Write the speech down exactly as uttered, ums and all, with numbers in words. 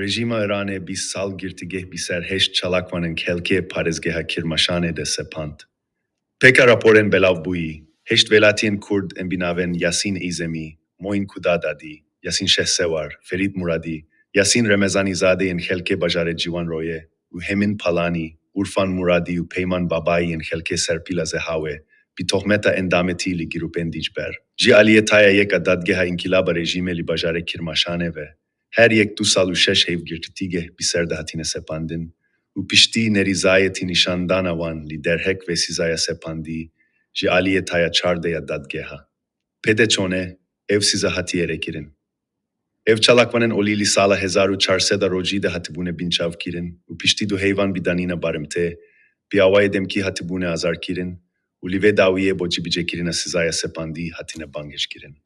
Rejîma Îranê bîst sal girtîgeh bi ser heşt çalakvanên xelkê parêzgeha Kirmaşanê de sepand. Pêka raporên belavbûyî, heşt welatiyên Kurd ên bi navên Yasîn Îzemî, Moîn Kudadadî, Yasîn Şehsewar, Ferîd Muradî, Yasîn Remezanîzadê yên xelkê bajarê Ciwanroyê û Hemîn Palanî, Urfan Muradî û Peyman Babayî yên xelkê Serpîla Zehawê, bi tohmeta endametî li grûpên dîcber, ji aliyê taya yek a dadgeha Înkîlaba Rejîmê li bajarê Kirmaşanê ve, her yek du sal û şeş heyv girtîgeh bi ser de hatine sepandin û piştî nerîzayetî nîşandana wan li derhek ve sizaya sepandî ji aliyê taya çardeh ya dadgeha P D Çonê ev siza hatiye rêkirin. Ev çalakvanên olî li sala hezar û çar sed a rojî de hatibûne binçavkirin û piştî du heyvan bi danîna barimtê, bi awayê demkî hatibûne azarkirin û li vê dawiyê bo cîbicêkirina sizaya sepandî hatine bangehkirin.